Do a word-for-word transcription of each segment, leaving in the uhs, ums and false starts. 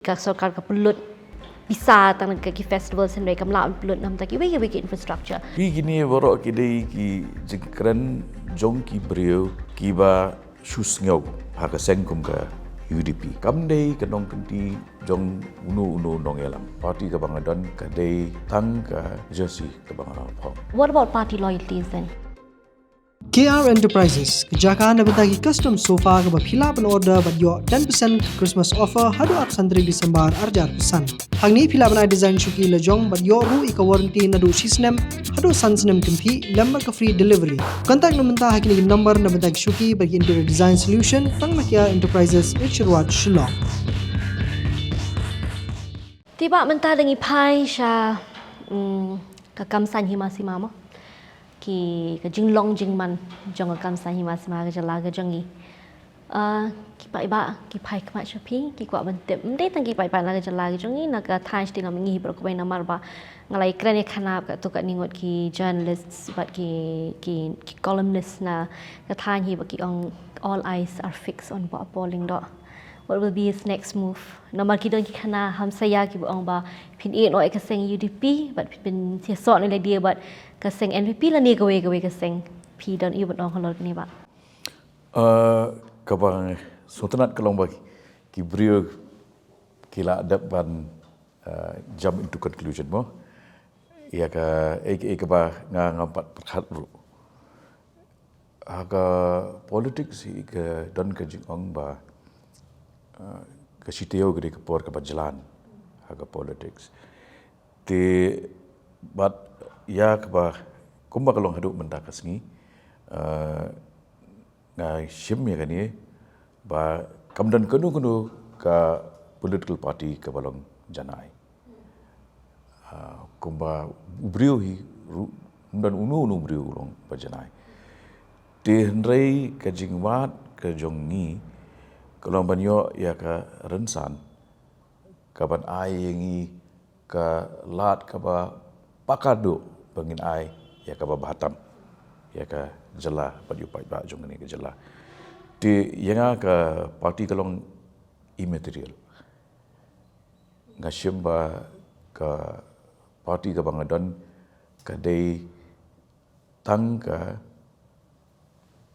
Ka sorkar ka pynlut pisa tang na ki festival, hynrei kam lah ban pynlut namar ki wei ki wei ki infrastructure. Phi, kine baroh ki dei ki jingkren jong ki briew kiba shu sngew ha ka seng kum ka U D P. Kam dei ka nongkynti jong uno uno nongïalam. Party kaba nga don ka dei tang ka jersey kaba nga phong. What about party loyalties then? K R Enterprises, ka jaka na bynta ki custom sofa kaba phi lah ban order bad ïoh ten percent Christmas offer haduh arphew san tarik December arhajar arphew san. Hangne phi lah ban ai design shuki la jong bad ïoh ruh ïa ka warranty naduh shi snem haduh san snem kynthih lem bad ka free delivery. Contact na bynta ha kine ki number na bynta ki shuki bad ki interior design solution tang na K R Enterprises, H Road, Shillong. Te bah, mynta da ngi phai sha, mm, ka kam saiñ hima sima mo. Ki, ka jinglong jingman jong ka kam saiñ hima sima ka jylla ka jong ngi. Ah, ki paidbah ki phai khmat sha phi, ki kwah ban tip. Ym dei tang ki paidbah na ka jylla ka jong ngi, na ka thaiñ shatei lam ngi hi baroh kawei, namar ba nga la ïakren ïa khana katto katne ngut ki journalists bad ki, ki, ki columnists na ka thaiñ hi ba ki ong all eyes are fixed on Bah Paul Lyngdoh. What will be his next move? Namar ki don ki khana hamsaïa kiba ong ba phin ïeh noh ïa ka seng U D P bad phin siasoh ne lade bad ka seng N P P lane kawei kawei ka seng. Phi don aïu ban ong halor kane bah? Uh, kaba sngewtynnat ka long ba ki briew ki la dep ban, uh, jump into conclusion mo. Ïa ka, eh, eh, kaba nga ngam pat pyrkhat ruh. Ha ka politics hi ka don ka jingong ba, uh, ka shi taïew ka dei ka por kaba jlan ha ka politics. Te bad ïa kaba kumba ka long haduh mynta ka sngi, uh, nga shim ïa kane ba kam don kano kano ka political party kaba long janai. Ah, kumba u briew hi ruh, ym don uno uno u briew u long ba janai. Te hynrei ka jingwad ka jong ngi ka long ban ïoh ïa ka rynsan kaban ai ïa ngi ka lad kaba paka duh ba ngin ai ïa kaba bha tam ïa ka jylla bad ïa u paidbah jong kane ka jylla. Te ïa nga ka party ka long immaterial. Nga shim ba ka party kaba nga don ka dei tang ka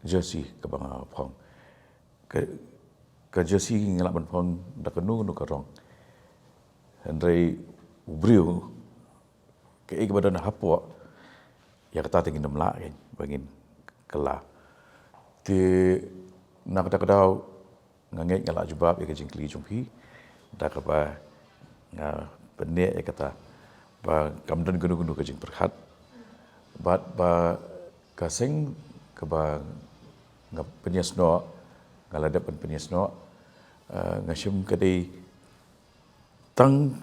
jersey kaba nga phong. Ka, ka jersey nga lah ban phong da kano kano ka rong. Hynrei u briew kaei kaba don hapoh, ïa kata te ngin ym lah kein ba ngin kylla. Te na kata ka daw nga ngeit nga lah jubab ïa ka jingkylli jong phi da kaba nga pyneh ïa kata ba kam don kano kano ka jingpyrkhat bad ba ka seng kaba nga pynïasnoh, nga la dep ban pynïasnoh, eh, nga shim ka dei tang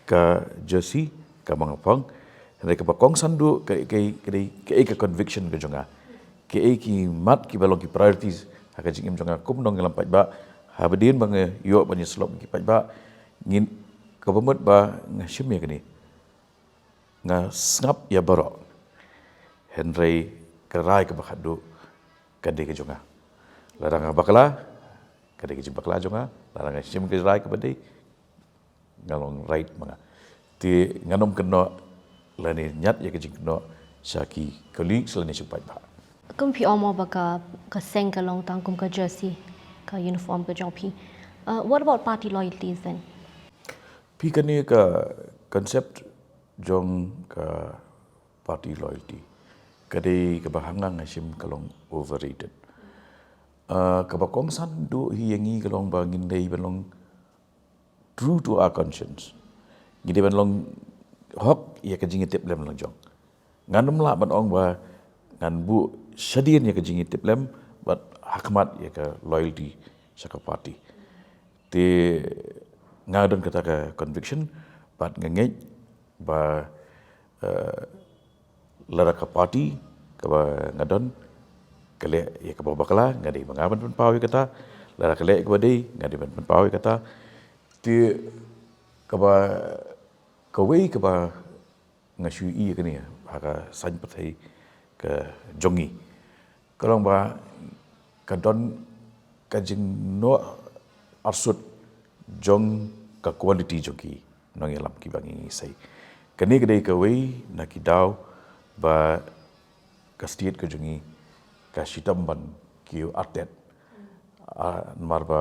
ka jersey kaba nga phong. Hynrei kaba kongsan duh ka, ka, ka dei kaei ka conviction ka jong nga, kaei ki mat kiba long ki priorities ha ka jingim jong nga kum u nongïalam paidbah. Haba dien ba nga ïoh ban ïasyllok bad ki paidbah, ngin, kaba mut ba nga shim ïa kane. Nga sngap ïa baroh. Hynrei ka rai kaba khatduh ka dei ka jong nga. Lada nga bakla, ka dei ka jingbakla jong nga. Lada nga shim ka rai kaba dei, nga long right ma nga. Te ngan ym kynnoh lane ñiad ïa ka jingkynnoh sha ki colleagues lane sha u paidbah. Kum phi ong mo ba ka, ka seng ka long tang kum ka jersey, ka uniform ka jong phi. Uh, what about party loyalties then? Phi, kane ka concept jong ka party loyalty ka dei kaba ha nga nga shim ka long overrated. Uh, kaba kongsan duh hi ïa ngi ka long ba ngin dei ban long true to our conscience. Ngi dei ban long hok ïa ka jingïatiplem la jong. Ngan ym lah ban ong ba ngan buh shadien ïa ka jingïatiplem bad ha khmat ïa ka loyalty sha ka party. Te nga don kata ka conviction bad nga ngeit ba, eh, lada ka party kaba nga don ka leh ïa kaba bakla, nga dei ba nga ban pynpaw ïa kata. Lada ka leh ïa kaba dei, nga dei ban pynpaw ïa kata. Te kaba, kawei kaba nga shu ïohi ïa kane ha ka saiñ pyrthei ka jong ngi ka long ba ka don ka jingnoh arsut jong ka quality jong ki nongïalam kiba ngi sei. Kane ka dei kawei na ki daw ba ka state ka jong ngi ka shitom ban kiew artet. Ah, namar ba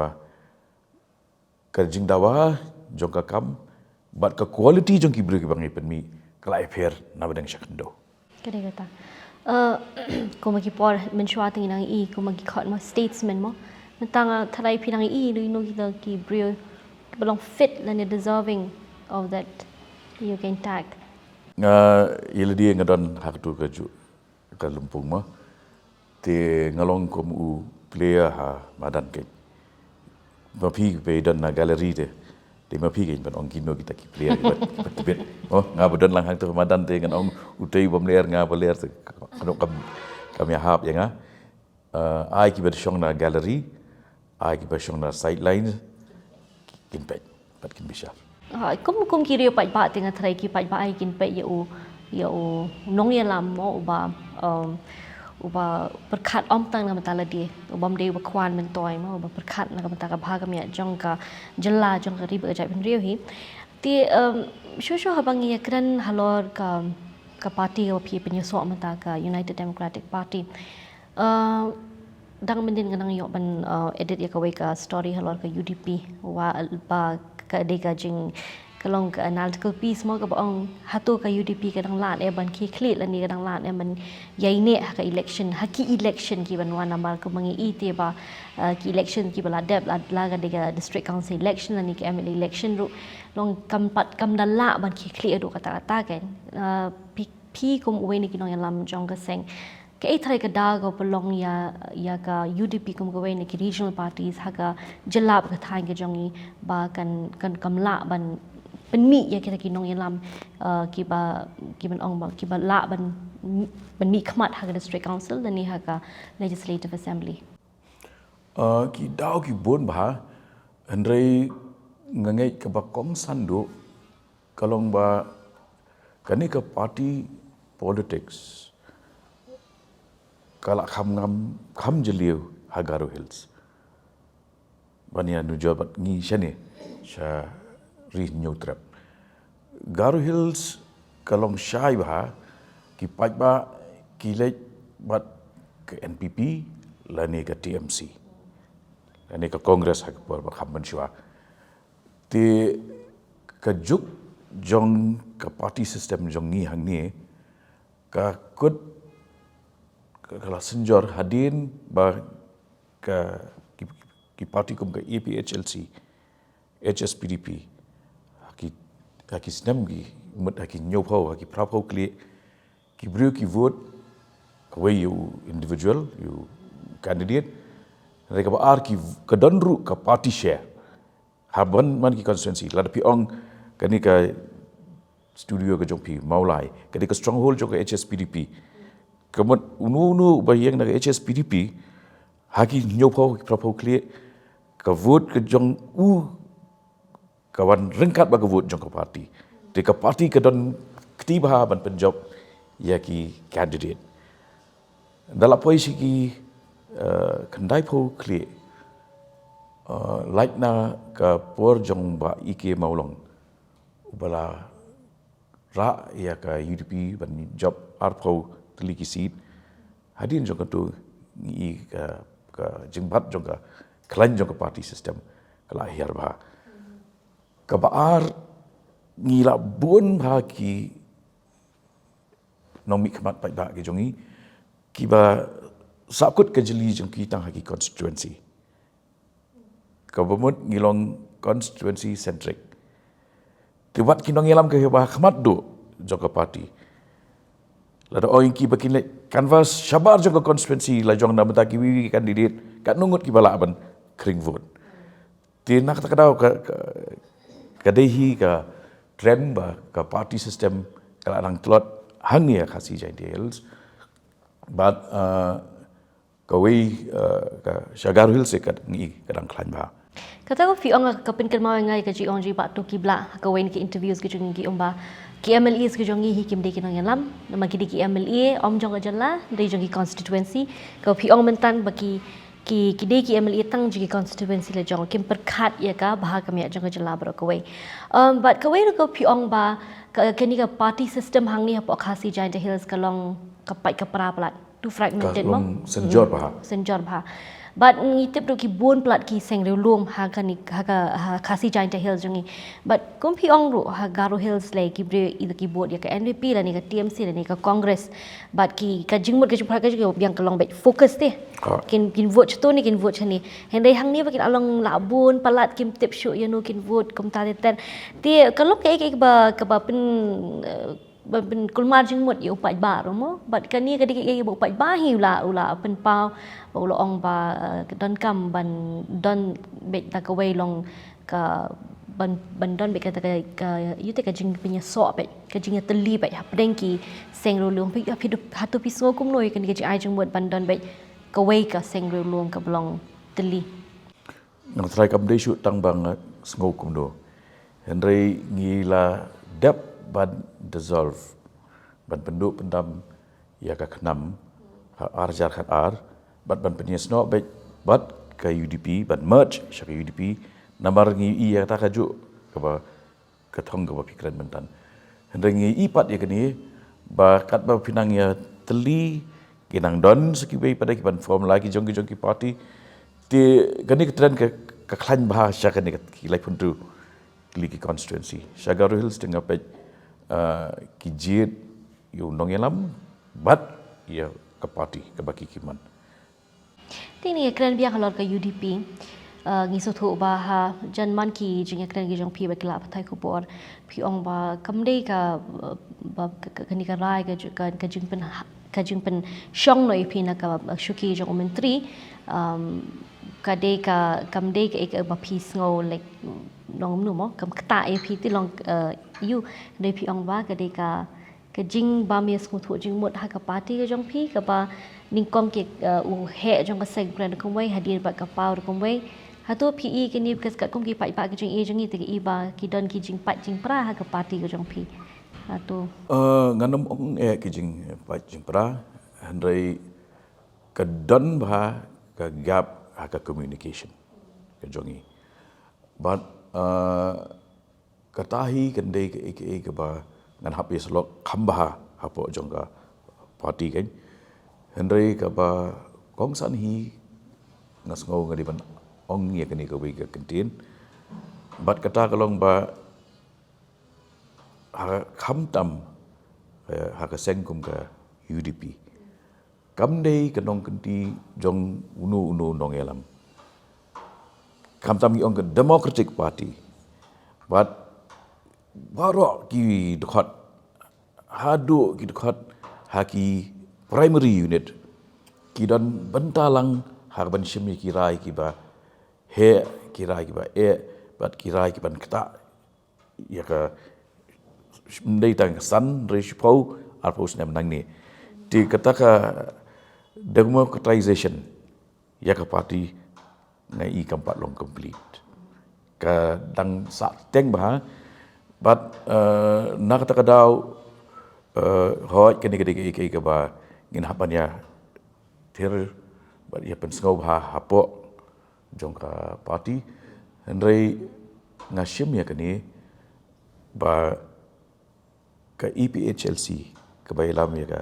ka jingdawa jong ka kam bad ka quality jong ki briew kiba ngi pynmih ka la ïapher na ba dang sha khyndew. Ka dei kata. Uh, kumba ki por mynshuwa te ngi nang ïohi kumba ki khot mo statesman mo. Mynta nga tharai phi nang ïohi ruh ino kita ki briew kiba long fit lane deserving of that, you can tag. Nga ïa lade nga don ha katu ka ju ka lympung mo. Te nga long kum u player ha madan keiñ. Ma phi ba don na gallery te. Te ma phi keiñ ban ong kino kita ki player kiba, kiba tbit. Oh, nga ba don lang hangto ha madan te ngan ong utei bym ler nga ba ler te. Kano kam, kam ïahap ïa nga. Uh, ai kiba shong na gallery, ai kiba shong na sideline, kin peit bad kin bishar. Ha, kum, kum ki riew paidbah te nga tharai ki paidbah ai kin peit ïa u, ïa u nongïalam mo uba, um, uba pyrkhat ym tang na ka bynta lade, uba ym dei uba kwah myntoi mo, uba pyrkhat na ka bynta ka bha ka miat jong ka jylla jong ka ri bad ka jaitbynriew hi. Te, um, shuh shuh haba ngi ïakren halor ka, ka party kaba phi pynïasoh mynta ka United Democratic Party. Uh, dang mynnin nga nang ïoh ban, uh, edit ïa kawei ka story halor ka U D P, wa ba ka dei ka jing ka long ka analytical piece mo kaba ong hato ka U D P ka dang lad eh ban khie khlieh lane ka dang lad eh ban ïaineh ha ka election, ha ki election kiban wan namar kumba ngi ïohi te ba, uh, ki election kiba la dep la, la ka dei ka district council election lane ka M L A election ruh long kam pat kam da lah ban khie khlieh haduh katta katta kan. Uh, phi, phi kum uwei na ki nongïalam jong ka seng, kaei tharai ka daw kaba pynlong ïa, ïa ka U D P kum kawei na ki regional parties ha ka jylla bad ka thaiñ ka jong ngi ba kan, kan kam lah ban pynmih ïa kita ki nongïalam, uh, kiba, kiban ong ba kiba lah ban, ban mihkhmat ha ka district council lane ha ka legislative assembly. Uh, ki daw ki bun bha, hynrei nga ngeit kaba kongsan duh ka long ba kane ka party politics ka la kham ngam, kham jylliew ha Garo Hills. Ban ïa nujor bad ngi shane sha Ri Hynñiewtrep. Garo Hills ka long shai bha, ki paidbah ki leit bad ka N P P lane ka T M C lane ka Congress ha ka por ba kham mynshuwa. Te ka juk jong ka party system jong ngi hangne ka kut ka, ka la synjor hadien ba ka ki, ki party kum ka A P H L C, H S P D P, ha ki, ha ki snem ki mut ha ki hynñiewphew, ha ki phraphew khlieh, ki briew ki vote kawei ïa u individual, ïa u candidate. Hynrei kaba ar ki, ka don ruh ka party share ha ban man ki constituency. Lada phi ong kane ka studio ka jong phi Mawlai, kane ka stronghold jong ka H S P D P. Ka mut uno uno uba ïeng na ka H S P D P ha ki hynñiewphew, ki phraphew khlieh, ka vote ka jong u ka wan ryngkat bad ka vote jong ka party. Te ka party ka don kti bha ban pynjop ïa ki candidate. Da la poi sha ki, eh, khyndaiphew khlieh, eh, lait na ka por jong Bah E K Mawlong uba la rah ïa ka U D P ban jop arphew tylli ki seat. Hadien jong katu ngi i ka, ka jingbat jong ka khlaiñ jong ka party system ka la hiar bha. Kaba ar, ngi la bun bha ki nongmihkhmat paidbah ki jong ngi kiba sahkut ka jylli jong ki tang ha ki constituency. Kaba mut ngi long constituency centric. Te wat ki nongïalam kiba khmat duh jong ka party, lada ong ïa ki ba kin leit canvass shabar jong ka constituency la jong na bynta kiwei kiwei ki candidate, katno ngut kiba lah ban khring vote. Te na kata ka daw ka, ka, ka dei hi ka trend ba ka party system ka la nang tlot hangne ha Khasi Jaintia Hills. Bad, uh, kawei, uh, ka sha Garo Hills ka ngi ka dang khlaiñ bha. Kata ka phi ong ka pynkynmaw ïa nga ïa ka jingong jong i Bah Toki Blah ha kawei na ki interviews ki jong ngi, ki ong ba ki M L As ki jong ngi hi kim dei ki nongïalam, namar ki dei ki M L A ym jong ka jylla, dei jong ki constituency. Ka phi ong mynta ba ki Ki, ki dei ki M L A tang jong ki constituency la jong, kim pyrkhat ïa ka bha ka miat jong ka jylla baroh kawei. Um, bad kawei ruh ka phi ong ba, ka, kane ka party system hangne hapoh Khasi Jaintia Hills ka long ka pait ka pra palat. Too fragmented mo? Long synjor bha. Synjor bha. Bad ngi tip ruh ki bun palat ki seng riewlum ha kane, ha ka, ha Khasi Jaintia Hills jong ngi. Bad kum phi ong ruh ha Garo Hills lei ki briew ïa ki vote ïa ka N P P lane ka T M C lane ka Congress. Bad ki ka jingmut ka jingpyrkhat ka jong ki biang ka long beit focus te. Kin, kin vote shatu ne kin vote shane. Hynrei hangne ba kin long lah bun palat kim tip shuh ïa no kin vote kumta te ter. Te ka long kaei kaei ba, kaba pyn, eh, ban pynkulmar jingmut ïa u paidbah ruh mo. Bad kane ka dei kaei ba u paidbah hi u la, u la pynpaw ba u la ong ba, eh, donkam ban don beit da kawei long ka ban, ban don beit kata ka, ka ïa te ka jingpynïasoh beit, ka jingïatylli beit hapdeng ki seng riewlum. Phi, phi, hato phi sngew kumno ïa kane ka jingai jingmut ban don beit kawei ka seng riewlum kaba long tylli? Nga tharai kam dei shuh tang ba nga sngew kumno. Hynrei ngi la dep ban dissolve, ban pynduh pyndam ïa ka KHNAM ha ar hajar khat ar, bad ban pynïasnoh beit bad ka U D P, ban merge sha ka U D P, namar ngi ïohi ïa kata kajuh kaba, ka thong kaba phi kren mynta. Hynrei ngi ïohi pat ïa kane ba katba phi nang ïatylli, ki nang don sa kiwei pat ki ban form la ki jong ki jong ki party. Te kane ka trend ka, ka khlaiñ bha sha kane ka ki laiphew hynriew tylli ki constituency. Sha Garo Hills te nga peit, ah, ki jied ïa u nongïalam bad ïa ka party kaba ki, ki man. Te ngi ïakren biang halor ka U D P. Ah, ngi sngewthuh ba ha jan man ki jingïakren ki jong phi bad ki lad pathai khubor, phi ong ba kam dei ka, ah, ba ka, ka, kane ka rai ka ju-, ka, ka jingpyn, ka jingpynshong noh ïa phi na ka, ah, shuki jong u myntri. Um, ka dei ka, kam dei ka, ka ba phi sngew like nongmnu mo, kam ktah ïa phi te long, ah, ïa u. Dei phi ong ba ka dei ka ka jingbym ïasngewthuh jingmut ha ka party ka jong phi, kaba nyngkong ki, eh, u heh jong ka seng u kren kumwei, hadien pat ka paw kumwei. Hato phi i kine, because katkum ki paidbah ki jong i jong i te ki i ba ki don ki jingpait jingpra ha ka party ka jong phi? Hato? Eh, ngan ym ong eh ki jingpait jingpra, hynrei ka don bha ka gap ha ka communication ka jong i. Bad, eh, kata hi kan dei kaei kaei kaba ngan hap ïa sylok kham bha hapoh jong ka party kan. Hynrei kaba kongsan hi nga sngew nga dei ban ong ïa kane kawei ka kyntien. Bad kata ka long ba ha khamtam, eh, ha ka seng kum ka U D P. Kam dei ka nongkynti jong uno uno u nongïalam. Khamtam ngi ong ka Democratic Party. Bad baroh ki dkhot, haduh ki dkhot ha ki primary unit, ki don bynta lang ha ka ban shim ïa ki rai kiba heh, ki rai kiba eh, bad ki rai ki ban ktah ïa ka, ym dei tang ka san, hynrei shiphew arphew snem nangne. Te kata ka democratization ïa ka party nga i kam pat long complete. Ka dang sah teng bha, bad, eh, na kata ka daw, eh, hooid kane ka dei kaei kaei kaba ngin hap ban ïa thir bad ïa pynsngew bha hapoh jong ka party. Hynrei nga shim ïa kane ba ka A P H L C kaba ïalam ïa ka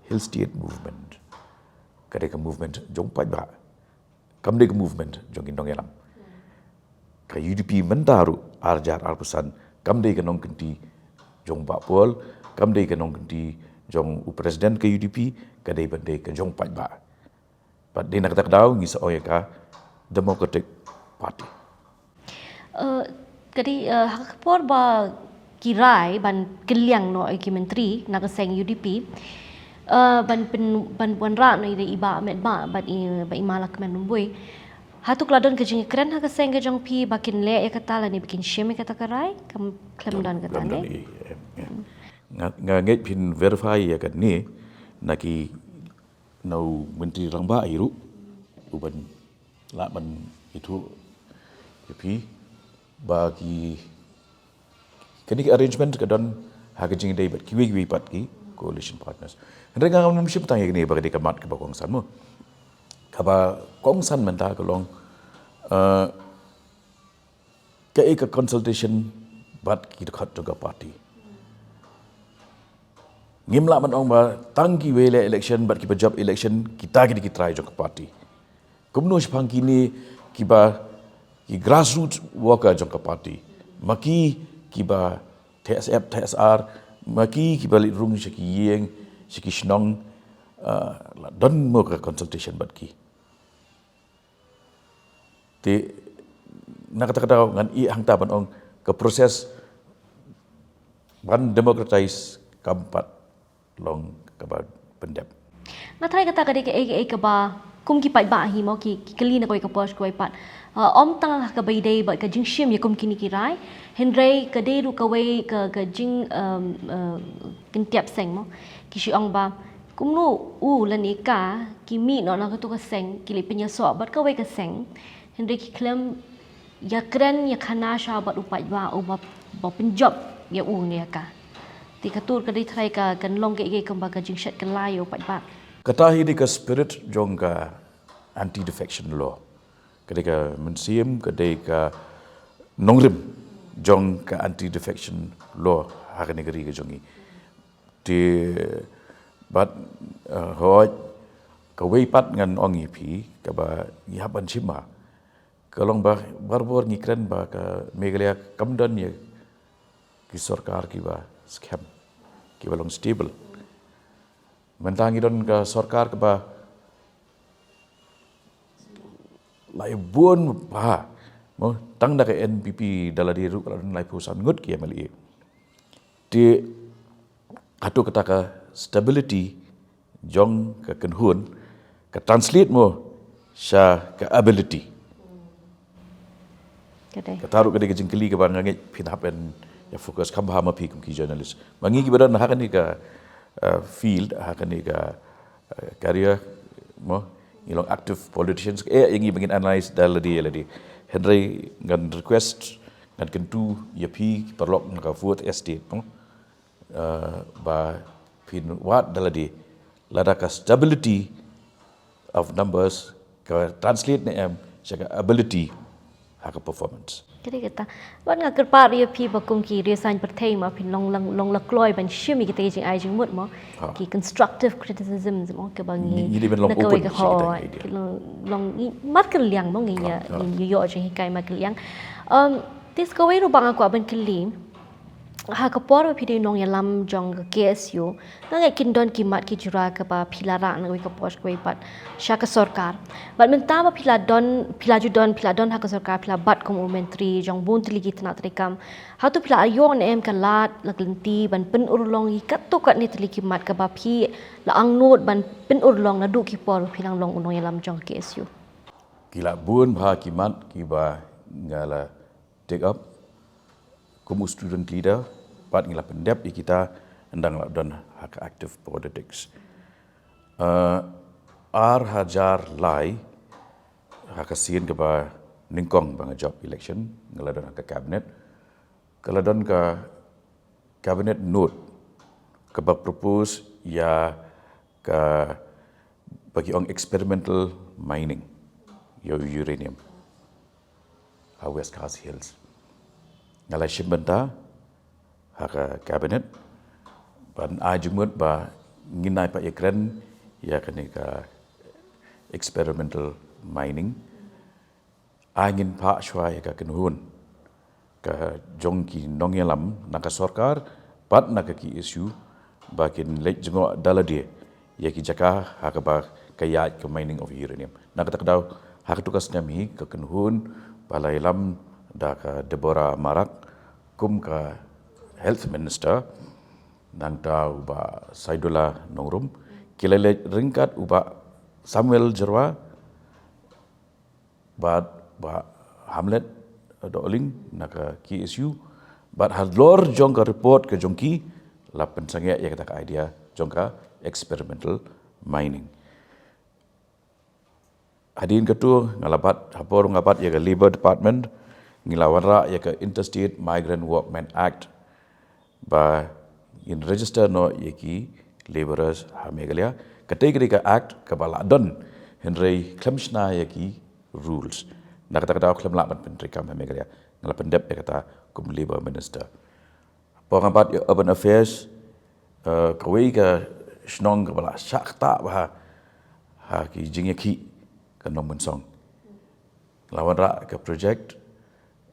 Hill State Movement ka dei ka movement jong paidbah. Kam dei ka movement jong ki nongïalam. Ka U D P mynta ruh ar hajar arphew san kam dei ka nongkynti jong Bah Paul, kam dei ka nongkynti jong u president ka U D P, ka dei ban dei ka jong paidbah. Bad dei na kata ka daw ngi sa ong ïa ka Democratic Party. Eh, ka dei, eh, ha ka por ba ki rai ban kylliang noh ïa ki myntri na ka seng U D P, eh, ban pyn, ban wanrah noh ïa i Bah Metbah bad i Bah Imallakmen Rymbui. Hato ka la don ka jingkren ha ka seng ka jong phi ba kin leh ïa kata lane ba kin shim ïa kata ka rai? Kam khlem don kata ne? Nga, nga ngeit phin verify ïa kane na ki na u Myntri Rangbah hi ruh, u ban lah ban ïathuh ïa phi ba ki, kane ka arrangement ka don ha ka jingïadei bad kiwei kiwei pat ki coalition partners. Hynrei nga ngam shim tang ïa kane ba ka dei ka mat kaba kongsan mo. kaba kongsan mynta ka long, eh, kaei ka consultation bad ki dkhot jong ka party. Ngim lah ban ong ba tang kiwei leh election bad kiba jop election kita ki dei ki trai jong ka party. Kumno shaphang kine kiba ki grassroots worker jong ka party, ma ki kiba theh syep theh syar, ma ki kiba leit rung sha ki ïing sha ki shnong, eh, la don mo ka consultation bad ki? Te na kata ka daw ngan ïeh hangta ban ong ka process ban democratize kam pat long kaba pyndep. Nga tharai kata ka dei kaei kaei kaba kum ki paidbah hi mo, ki, ki kylli na kawei ka por sha kawei pat. Uh, ym tang ha kaba ïadei bad ka jingshim ïa kum kine ki rai, hynrei ka dei ruh kawei ka, ka jing, um, uh, kyntiap seng mo. Ki shu ong ba kumno u lane ka ki mih noh na katu ka seng, ki leit pynïasoh bad kawei ka seng, hynrei ki khlem ïakren ïakhana shuwa bad u paidbah uba, ba pynjop ïa u ne ïa ka. Te kato ka dei tharai ka, kan long kaei kaei kumba ka jingshet kylla ïa u paidbah. Kata hi dei ka spirit jong ka anti defection law. Ka dei ka mynsiem, ka dei ka nongrim jong ka anti defection law ha kane ka ri ka jong ngi. Te bad, eh, hooid, kawei pat ngan ong ïa phi kaba ngi hap ban shim bha ka long ba barabor ngi kren ba ka Meghalaya kam don ïa ki sorkar kiba skhem, kiba long stable. Mynta ngi don ka sorkar kaba la ïa bun bha mo, tang da ka N P P da lade ruh ka la don laiphew san ngut ki M L A. Te hato kata ka stability jong ka kynhun ka translate mo sha ka ability? Ka dei. Kata ruh ka dei ka jingkylli kaba nga ngeit phin hap ban ïa focus kham bha ma phi kum ki journalist. Ma ngi kiba don ha kane ka, uh, field, ha kane ka, uh, career mo, ngi long active politicians, eh, ïa ngi ba ngin analyse da lade ïa lade. Hynrei ngan request, ngan kyntu ïa phi ki paralok na ka fourth estate mo, uh, ba phin wad da lade lada ka stability of numbers ka translate ne em sha ka ability ha ka performance. Ka dei kata. Wat nga kyrpad ïa phi ba kum ki riewsaiñ pyrthei ma phin long, long, long la kloi ban shim ïa kita ki jingai jingmut mo. Ha. Ki constructive criticism mo kaba ngi, ngi, ngi dei ban long na kawei open ka sha kita hoi ki idea. Ki long, long ngi markylliang mo ngi. Ha, ïa, ha. Ngi ïoh jinghikai markylliang. Um, te sa kawei ruh ba nga kwah ban kylli. Ha ka por ba phi dei nongïalam jong ka K S U, nga ngeit kin don ki mat ki jura kaba phi la rah na kawei ka por sha kawei pat sha ka sorkar. Bad mynta ba phi la don, phi la ju don, phi la don ha ka sorkar, phi la bat kum u myntri jong bun tylli ki tnat treikam. Hato phi la ïoh ne em ka lad la ka lynti ban pynurlong ïa katto katne tylli ki mat kaba phi la angnud ban pynurlong naduh ki por ba phi nang long u nongïalam jong ka K S U? Ki la bun bha ki mat kiba nga la take up kum u student leader, bad ngi la pyndep ïa kita ynda nga la don ha ka active politics. Uh, ar hajar lai, ha ka sien kaba nyngkong ba nga jop election, nga la don ha ka cabinet, ka la don ka cabinet note kaba propose ïa kaba ki ong experimental mining ïa u uranium ha West Khasi Hills. Nga la shim bynta ha ka cabinet ban ai jingmut ba ngin nai pat ïakren ïa kane ka experimental mining. Ai ngin phah shuwa ïa ka kynhun ka jong ki nongïalam na ka sorkar bad na ka K S U ba kin leit jngoh da lade ïa ki jaka ha kaba ka ïaid ka mining of uranium. Na kata ka daw ha katu ka snem hi ka kynhun ba la ïalam da ka Deborah Marak kum ka health minister, nangta u Bah Saidullah Nongrum, ki la leit ryngkat u Bah Samuel Jyrwa bad Bah Hamlet Dohling na ka K S U, bad halor jong ka report ka jong ki la pynsangeh ïa kata ka idea jong ka experimental mining. Hadien katu nga la bat, ha por nga bat ïa ka Labour Department, ngi la wanrah ïa ka Interstate Migrant Workmen Act ba ngin register noh ïa ki labourers ha Meghalaya. Katei ka dei ka act kaba la don Hynrei khlem shna ïa ki rules. Na kata ka daw khlem lah ban pyntreikam ha Meghalaya. Nga la pyndep ïa kata kum Labour Minister. Pynban ïa Urban Affairs, eh, kawei ka shnong kaba la shah ktah bha ha ki jingïakhih ka Nongmynsong. La wanrah ka project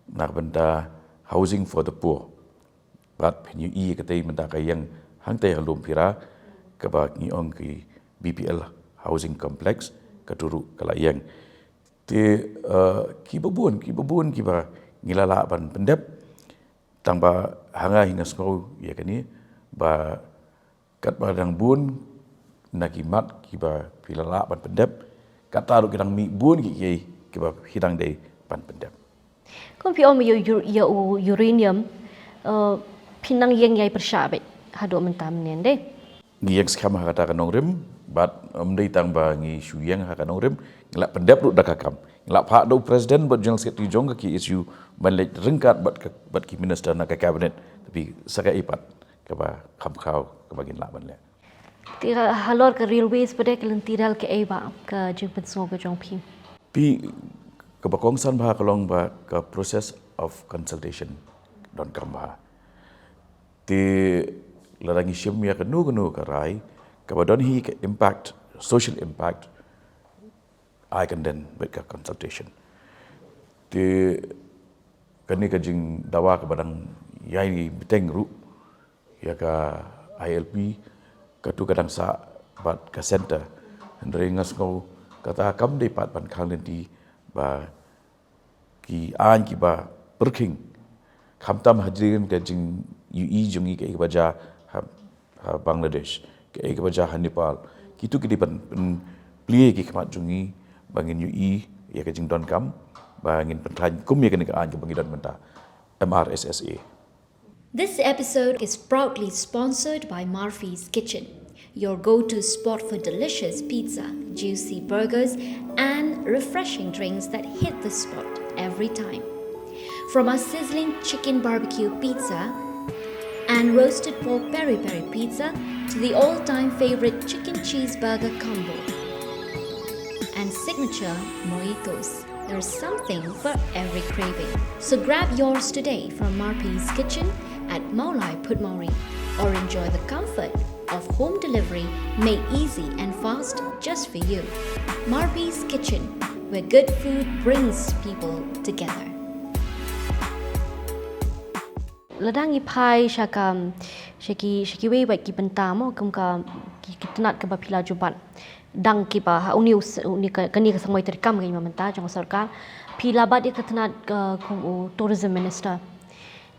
na ka bynta housing for the poor. Bad phin ïohi ïa katei mynta ka ïeng hangtei ha Lumphira kaba ngi ong ki B P L housing complex, ka tu ruh ka la ïeng. Te, eh, kiba bun, kiba bun kiba ngi la lah ban pyndep. Tang ba ha nga hi nga sngew ïa kane ba katba dang bun na ki mat kiba phi la lah ban pyndep, kata ruh ki dang mih bun ki kiei kiba phi dang dei ban pyndep. Kum phi ong ïa u ur-, ïa u uranium, eh, phi nang ïeng ïa i pyrshah beit haduh mynta mynnin de. Ngi ïeng skhem ha kata ka nongrim, bad ym dei tang ba ngi shu ïeng ha ka nongrim, ngi la pyndep ruh da ka kam. Ngi la phah da u president bad general secretary jong ka K S U ban leit ryngkat bad ka, bad ki minister na ka cabinet. Tapi sa kaei pat kaba kham khaw kaba ngin lah ban leh. Te halor ka railways pat de, ka lynti rel kaei ba ka jingpynsngew ka jong phi? Phi, kaba kongsan bha ka long ba ka process of consultation donkam bha. Te lada ngi shim ïa kano kano ka rai kaba don hi ka impact, social impact, ai kyndon bad ka consultation. Te kane ka jingdawa kaba dang ïai bteng ruh ïa ka I L P, katu ka dang sah bad ka centre. Hynrei nga sngew kata kam dei pat ban khang lynti ba ki aiñ kiba pyrkhing, khamtam hadien ka jingïohi jong ngi kaei kaba jia ha, ha Bangladesh, kaei kaba jia ha Nepal. Kitu ki dei ban, ban plie ki khmat jong ngi ba ngin ïohi ïa ka jingdonkam, ba ngin pyntheiñ kum ïa kane ka aiñ kaba ngi don mynta, M R S S A. This episode is proudly sponsored by Murphy's Kitchen, your go-to spot for delicious pizza, juicy burgers, and refreshing drinks that hit the spot every time. From our sizzling chicken barbecue pizza and roasted pork peri peri pizza to the all-time favorite chicken cheeseburger combo and signature mojitos. There's something for every craving. So grab yours today from Marpi's Kitchen at Mawlai Putmawri, or enjoy the comfort of home delivery made easy and fast just for you. Marpi's Kitchen, where good food brings people together. Lada ngi phai sha ka, sha ki, sha kiwei wei ki bynta mo, kum ka, ki, ki tnat kaba phi la ju bat. Dang kiba, ha, uni us-, uni ka, kani ka seng wei treikam ka i ma mynta, jong ka sorkar. Phi la bat ïa ka tnat ka, kum u tourism minister.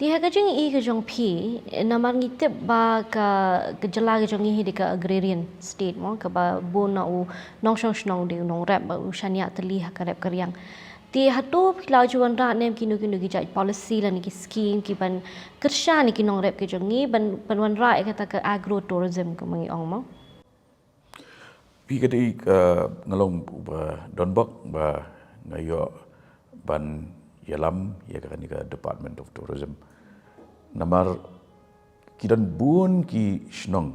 Te ha ka jingïohi ka jong phi, namar ngi tip ba ka, ka jylla ka jong ngi hi dei ka agrarian state mo, kaba bun na u nongshong shnong dei u nongrep, ba u shaniah tylli ha ka rep ka riang. Te hato phi la ju wanrah ne em kino kino ki jait policy lane ki scheme ki ban kyrshan ïa ki nongrep ki jong ngi ban, ban wanrah ïa kata ka agro tourism kumba ngi ong mo? Phi, ka dei ka, nga long ba donbok ba nga ïoh ban ïalam ïa kane ka Department of Tourism. Namar ki don bun ki shnong,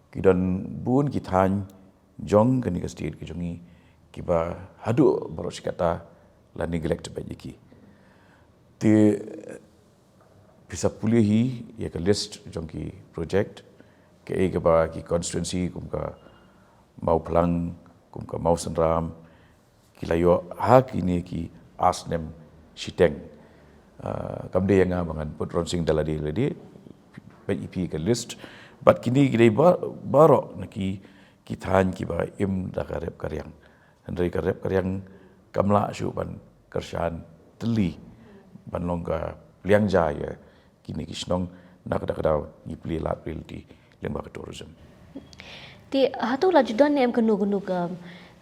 ki don bun ki thaiñ jong kane ka state ka jong ngi kiba haduh baroh shi katta la neglect beit ïa ki. Te phi sa pule hi ïa ka list jong ki project, kaei kaba ki constituency kum ka Mawphlang, kum ka Mawsynram, ki la ïoh ha kine ki ar snem shiteng. Ah, kam dei ïa nga ba ngan put ronsing da lade lade, peit ïa phi ka list. Bad kine ki dei ba-, baroh na ki, ki thaiñ kiba im da ka rep ka riang. Hynrei ka rep ka riang kam lah shuh ban kyrshan tylli ban long ka pliang ja ïa kine ki shnong, na kata ka daw ngi plie lad plie lynti lyngba ka tourism. Te hato la ju don ne em kano kano ka,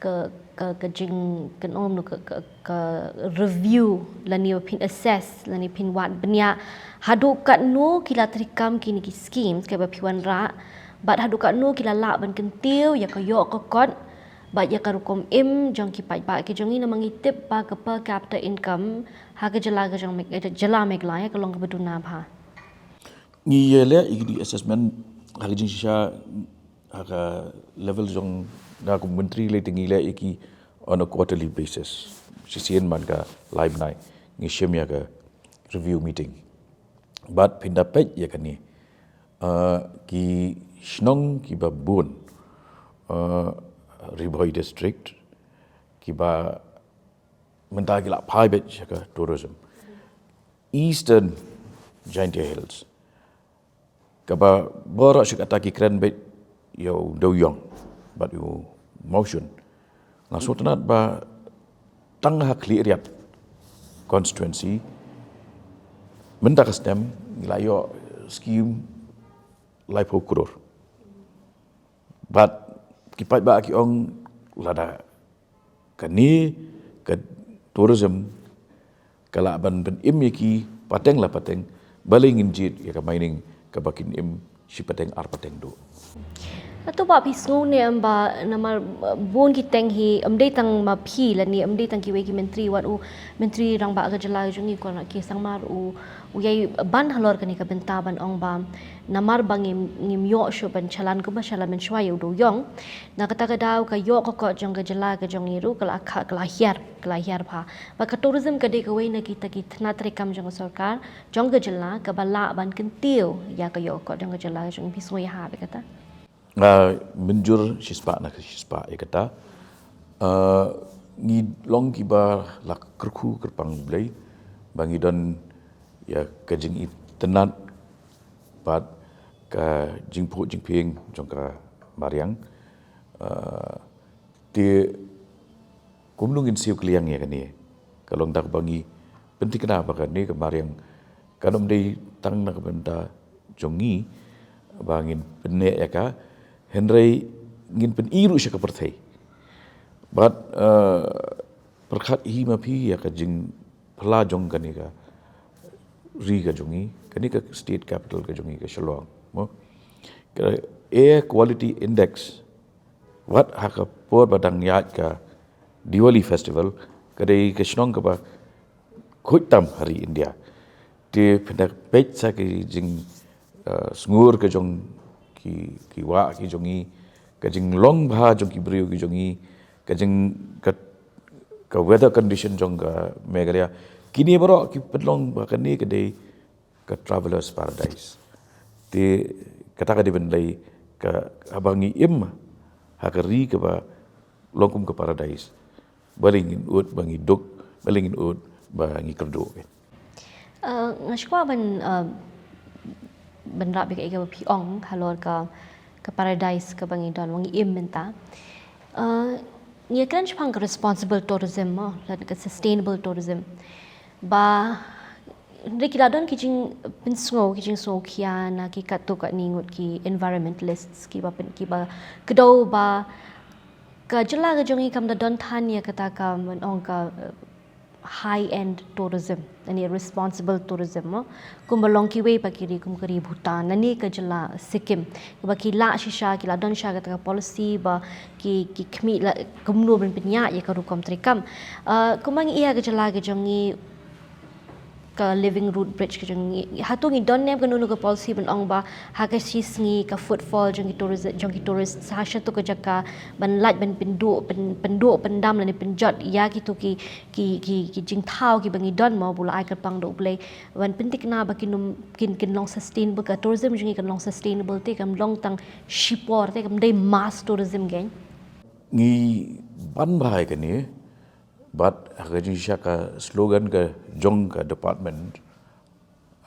ka, ka, ka jing, kano kano ka, ka, ka review lane ba phin assess lane phin wad bniah haduh katno ki la treikam kine ki schemes kiba phi wanrah, bad haduh katno ki la lah ban kyntiew ïa ka ïoh ka kot bad ïa ka rukom im jong ki paidbah ki jong ngi, namar ngi tip ba ka per capita income ha ka jylla ka jong Meg-, eh, jylla Meghalaya ka long kaba duna bha. Ngi ïa leh ïa ki assessment ha ka jingshisha, ha ka level jong nga kum u Myntri lei te ngi leh ïa ki on a quarterly basis. Shisien man ka lai bnai ngi shim ïa ka review meeting. Bad phin da peit ïa kane, uh, ki shnong kiba bun, uh, Ri Bhoi District, kiba mynta ki la phai beit sha ka tourism. Eastern Jaintia Hills, kaba baroh shi katta ki kren beit ïa u dewïong bad u mawshun. Nga sngewtynnat ba tang ha Khliehriat constituency mynta ka snem ngi la ïoh skim laiphew klur. Bad ki paidbah ki ong lada kane ka tourism ka lah ban pynim ïa ki pateng la pateng, balei ngin jied ïa ka mining kaba kin im shi pateng ar pateng duh. Hato ba phi sngew ne em ba namar, uh, bun ki teng hi em dei tang ma phi lane em dei tang kiwei ki myntri, wat u Myntri Rangbah ka jylla ka jong ngi Conrad K Sangma u u ïai ban halor kane ka bynta ban ong ba namar ba ngim, ngim ïoh shuh ban shalan kumba shalan mynshuwa ïa u dewïong. Na kata ka daw ka ïoh ka kot jong ka jylla ka jong ngi ruh ka la kha, ka la hiar, ka la hiar bha. Bad ka tourism ka dei kawei na kita ki tnat treikam jong ka sorkar jong ka jylla kaba lah ban kyntiew ïa ka ïoh ka kot jong ka jylla ka jong ngi. Phi sngew ïa ha bad kata? Nga mynjur shispah na ka shispah ïa kata. Uh, ngi long kiba la kyrkhu kyrpang Blei ba ngi don ïa ka jingitynnad bad ka jingphuh jingphieng jong ka mariang. Uh, te kumno ngin siew kylliang ïa kane? Ka long da kaba ngi pynthikna ba kane ka mariang kan ym dei tang na ka bynta jong ngi ba ngin pynneh ïa ka, hynrei ngin pyni ruh sha ka pyrthei. Bad, uh, pyrkhat hi ma phi ïa ka jingphylla jong kane ka ri ka jong ngi, kane ka state capital ka jong ngi ka Shillong, mo. Ka Air Quality Index, wat ha ka por ba dang ïaid ka Diwali Festival, ka dei ka shnong kaba khuid tam ha ri India. Te phin da peit sa ki jing, uh, sngur ka jong ki, ki wah ki jong ngi, ka jinglong bha jong ki briew ki jong ngi, ka jing ka, ka weather condition jong ka Meghalaya. Kine baroh ki pynlong ba kane ka dei ka travelers paradise. Te kata ka dei ban dei ka, haba ngi im ha ka ri kaba long kum ka paradise, balei ngin ud ba ngi duk, balei ngin ud ba ngi kyrduh. Uh, nga sngewbha ban, uh, ban rap ïa kaei kaba phi ong halor ka, ka paradise kaba ngi don, ba ngi im mynta. Uh, ngi kren shaphang ka responsible tourism mo, lane ka sustainable tourism. Ba hynrei ki la don ki jingpynsngew, ki jingsngewkhia na ki katto katne ngut ki environmentalists kiba pyn, kiba kdew ba ka jylla ka jong ngi kam da don than ïa kata ka, ban ong ka, uh, high end tourism, lane responsible tourism mo. Kumba long kiwei pat ki ri kum ka ri Bhutan lane ka jylla Sikkim, kaba ki lah shisha, ki la don shisha kata ka policy ba ki, ki khmih la kumno ban pynïaid ïa ka rukom treikam. Uh, kumba ngi ïa ka jylla ka jong ngi, ka Living Root Bridge ka jong ngi, hato ngi don ne em kano kano ka policy ban ong ba ha ka shi sngi ka footfall jong ki tourist, jong ki tourist ha shato ka jaka ban lait ban pynduh, pyn, pynduh pyndam lane pynjot ïa kito ki, ki, ki, ki jingthaw kiba ngi don mo, ba la ai kyrpang da U Blei, ban pynthikna ba kin, kin, kin long sustainable, ka tourism jong ngi kan long sustainable, te kam long tang shipor, te kam dei mass tourism kein. Ngi ban bha ïa kane, bad ha ka jingshisha ka slogan ka jong ka department,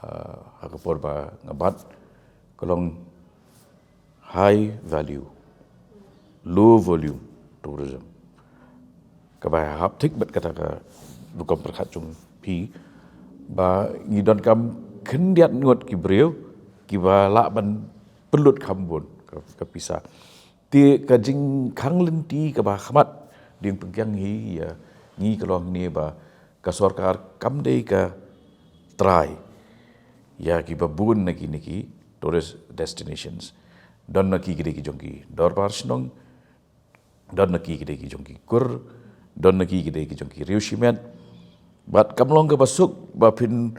uh, ha ka por ba nga bat, ka long high value, low volume tourism. Kaba hap thik bad kata ka rukom pyrkhat jong phi, ba ngi donkam khyndiat ngut ki briew kiba lah ban pynlut kham bun ka, ka pisa. Te ka jingkhang lynti kaba khmat dang pynkiang hi ïa ngi ka long ne ba ka sorkar kam dei ka trai ïa kiba bun na kine ki tourist destinations. Don na ki ki dei ki jong ki dorbar shnong, don na ki ki dei ki jong ki kur, don na ki ki dei ki jong ki riew shimet. Bad kam long kaba suk ba phin,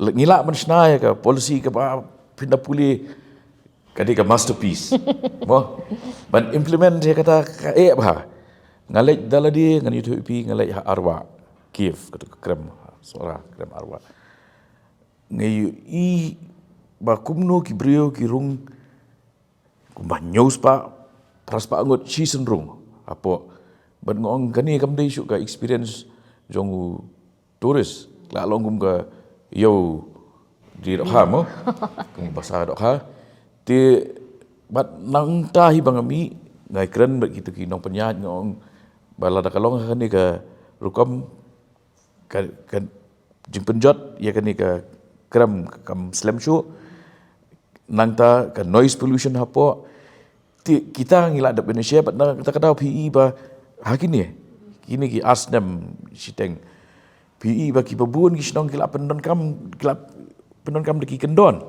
ngi lah ban shna ïa ka policy kaba phin da pule ka dei ka masterpiece. Mo, ban implement ïa kata ka eh bha. Nga leit da lade, ngan ïathuh ïa phi, nga leit ha Arwah Cave, katu ka krem Sohra, krem Arwah. Nga ïohi ba kumno ki briew ki rung kumba hynñiew spah, phra spah ngut shisien rung hapoh. Bad nga ong kane kam dei shuh ka experience jong u tourist, la long kum ka ïew di dohkha mo. Kum basa dohkha. Te bad nangta hi ba nga mih, nga ïakren bad kitu ki nongpynïaid, nga ong ba lada ka long ha kane ka rukom, ka, ka jingpynjot ïa kane ka krem kam slem shuh. Nangta ka noise pollution hapoh. Te kita ngi la dep ban share, bad nangta ka daw phi i ba ha kine, kine ki ar snem shiteng, phi i ba kiba bun ki shnong ki la pyndonkam, ki la pyndonkam da ki kyndon,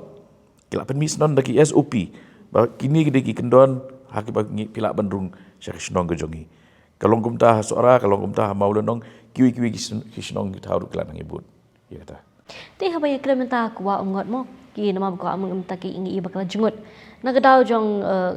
ki la pynmih shnong da ki S O P, ba kine ki dei ki kyndon ha kiba ngi, phi lah ban rung sha ka shnong ka jong ngi. Ka long kumta ha Sohra, ka long kumta ha Mawlynnong, kiwei kiwei ki shnong, ki shnong ki thaw ruh ki la nang ïabud ïa kata. Te haba ïakren mynta ka Wah Umngot mo, ki namar ba ka Wah Umngot mynta ki ngi i ba ka la jngut. Na ka daw jong, eh,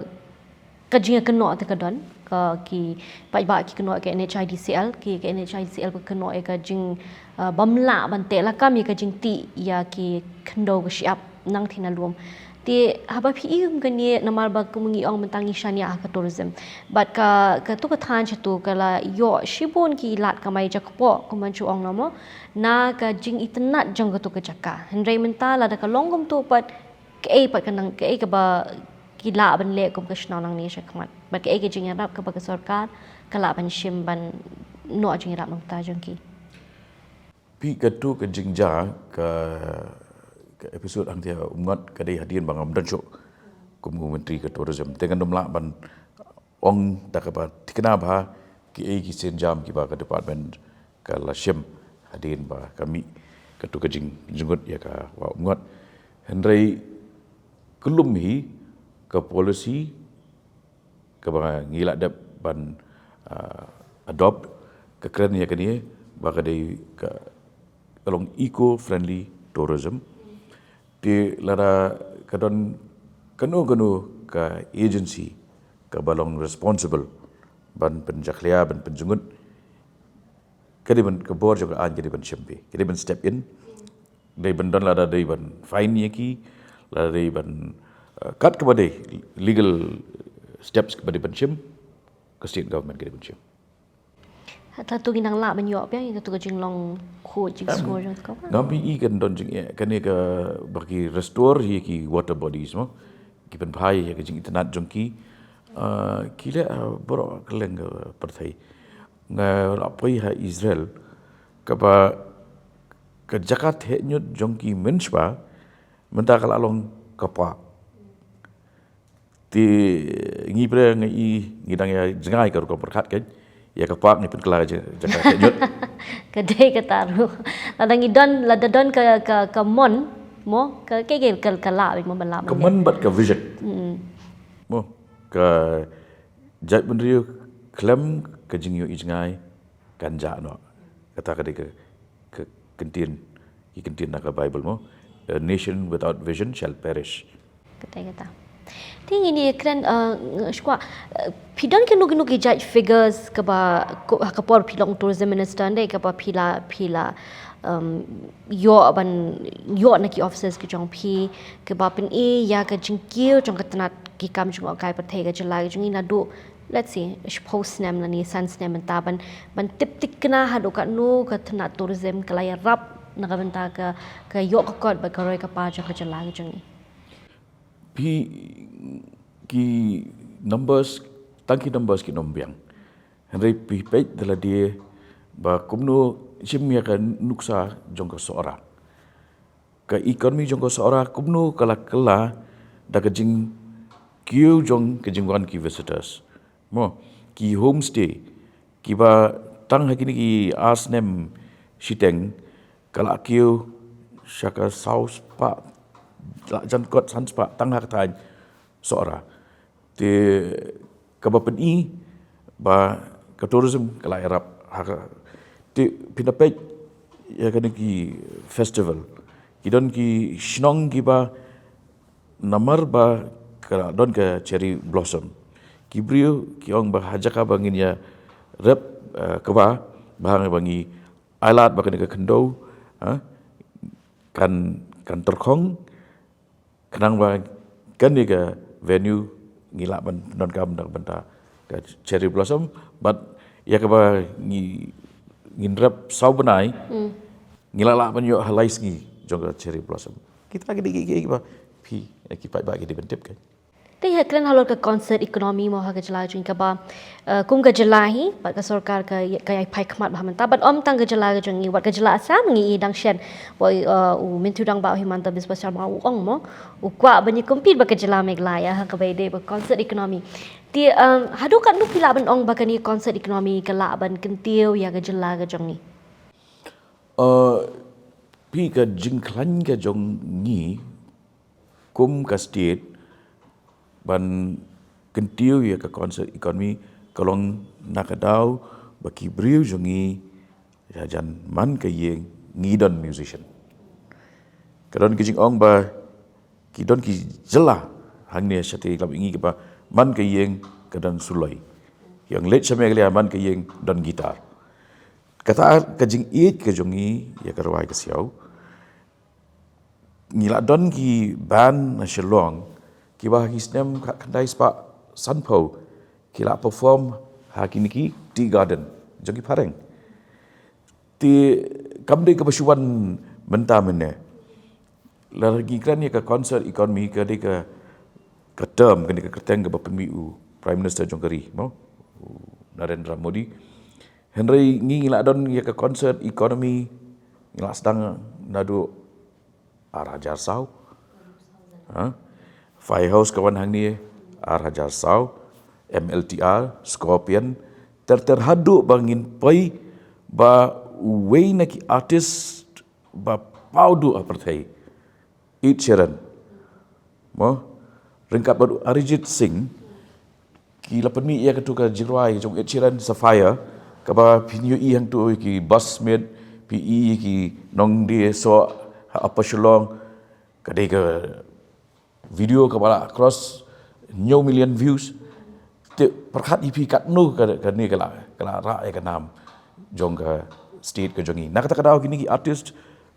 ka jingïakynnoh te ka don, ka ki paidbah ki kynnoh ïa ka N H I D C L, ki ka N H I D C L ka kynnoh ïa ka jing, eh, bym lah ban teh lakam ïa ka jingtih ïa ki khyndew ka shyiap nangtei nalum. Te haba phi i kum kane, namar ba kum ngi ong mynta ngi shaniah ha ka tourism. Bad ka, katu ka thaiñ shatu ka la ïoh shibun ki lad kamai jakpoh, kum ban shu ong na mo, na ka jingitynnad jong katu ka jaka. Hynrei mynta lada ka long kumtu pat, kaei pat ka nang, kaei kaba ki lah ban leh kum ka shnong nangne shakhmat? Bad kaei ka jingïarap kaba ka sorkar ka lah ban shim ban noh jingïarap na ka bynta jong ki? Phi, katu ka jingjia ka, ka episode hangtei ha Umngot ka dei hadien ba ngam don shuh kum u Myntri ka Tourism. Te ngan ym lah ban ong da kaba thikna bha kiei ki sienjam kiba ka department ka la shim hadien ba ka mih katu ka jingjngut ïa ka Wah Umngot. Hynrei ka lum hi ka policy kaba ngi la dep ban, ah, adopt, ka kren ïa kane ba ka dei ka long eco-friendly tourism. Te lada ka don kano kano ka agency kaba long responsible ban pynjakhlia, ban pynjngut, ka dei ban, ka bor jong ka aiñ ka dei ban shim phi, ka dei ban step in. Dei ban don, lada dei ban fine ïa ki, lada dei ban, eh, kat kaba dei legal steps kaba dei ban shim, ka state government ka dei ban shim. Hato ngi nang lah ban ïoh biang ïa katu ka jinglong khuid jingsngur jong ka? Ngam i kan don jing, eh, kane kaba ki restore ïa ki water bodies mo, ki pynphai ïa ka jingitynnad jong ki, eh, ki leh, eh, baroh kylleng ka pyrthei. Nga la poi ha Israel, kaba ka jaka theh ñiut jong ki mynshwa mynta ka la long ka park. Te ngi, pre ngi i, ngi dang ïa jngai ka rukom pyrkhat kan, ïa ka park ngi pynkylla ja-, jaka theh ñiut. Ka dei kata ruh. Lada ngi don, lada don ka, ka, ka mon mo, ka, ka, ka, ka, ka lah mo, ba lah. Ka mon bad ka vision. Mm. Mo, ka jaitbynriew khlem ka jingïohi jngai kan jah noh. Kata ka dei ka, ka kyntien, ki kyntien na ka Bible mo, "A nation without vision shall perish." Kata, kata. Te ngin ïakren, eh, shuwa, eh, phi don kino kino ki jait figures kaba, ko, ha ka por phi long tourism minister, ynda kaba phi la, phi la, um, ïoh ban, ïoh na ki officers ki jong phi, kaba pyni ïa ka jingkiew jong ka tnat ki kam jngohkai pyrthei ka jylla ka jong ngi naduh, let's say, shiphew snem lane san snem mynta, ban, ban tip thikna haduh katno ka tnat tourism ka la ïarap na ka bynta ka, ka ïoh ka kot bad ka roi ka par jong ka jylla ka jong ngi. Phi, ki numbers, tang ki numbers kim biang. Hynrei phi peit da lade ba kumno, shim ïa ka nuksa jong ka Sohra. Ka economy jong ka Sohra kumno ka la kylla da ka jingkiew jong ka jingwan ki visitors. Mo, ki homestay kiba tang ha kine ki ar snem shiteng ka la kiew sha ka saw spah, la jan kot san spah tang ha ka thaiñ Sohra. Te kaba pyni ba ka tourism ka la ïarap ha ka. Te phin da peit ïa kane ki festival, ki don ki shnong kiba namar ba ka don ka cherry blossom, ki briew ki ong ba ha jaka ba ngin ïa rep, eh, kaba, ba hang ba ngi ailad ba kane ka khyndew, eh, kan, kan tyrkhong, khnang ba kane ka venue ngi lah ban pyndonkam da ka bynta ka Cherry Blossom, bad ïa kaba ngi, ngin rep saw bnai, ngi lah lah ban ïoh ha lai sngi jong ka Cherry Blossom. Kita ki dei ki, ki, kiba phi, eh, ki paidbah ki dei ban tip kan. Te ha kren halor ka concert economy mo ha ka jylla jong ngi kaba, eh, kum ka jylla hi, bad ka sorkar ka, ka ïai phai khmat bha mynta, bad ym tang ka jylla ka jong ngi, wat ka jylla Assam ngi i dang shen, bad, eh, u Myntri Rangbah u Himanta Biswa Sarma u ong mo, u kwah ban ïa compete bad ka jylla Meghalaya, ha kaba ïadei bad concert economy. Te, em, haduh katno phi lah ban ong ba kane concert economy ka lah ban kyntiew ïa ka jylla ka jong ngi? Eh, phi, ka jingkhlaiñ ka jong ngi kum ka state ban kyntiew ïa ka concert economy ka long na ka daw ba ki briew jong ngi hajan man ka ïing ngi don musician. Ka don ki jingong ba ki don ki jylla hangne shatei, ka long ngi kiba man ka ïing ka don suloi. Ïa ngi leit sha Meghalaya man ka ïing don guitar. Kata ka jingïeit ka jong ngi ïa ka rwai ka siaw. Ngi la don ki band na Shillong kiba ha ki snem khatkhyndai spah sanphew ki la perform ha kine ki tea garden jong ki phareng. Te kam dei kaba shu wan mynta mynne. Lada ngi kren ïa ka concert economy ka dei ka, ka term, ka dei ka kyrteng kaba pynmih u Prime Minister jong ka ri mo, u Narendra Modi. Hynrei ngi, ngi la don ïa ka concert economy, ngi la sdang naduh ar hajar saw. Ha? Firehouse ka wan hangne ar hajar saw, M L T R, Scorpion, ter ter haduh ba ngin poi ba uwei na ki artist ba paw duh ha pyrthei, Ed Sheeran. Mo, ryngkat bad Arijit Singh, ki la pynmih ïa katu ka jingrwai jong Ed Sheeran Sapphire, kaba phin ïohi hangtu ki bus mate, phi i ki nongdie soh ha Upper Shillong, ka dei ka video kaba la cross hynñiew million views. Te pyrkhat ïa phi katno ka, kane ka la, ka la rah ïa ka nam jong ka state ka jong ngi. Na kata ka daw kine ki artist,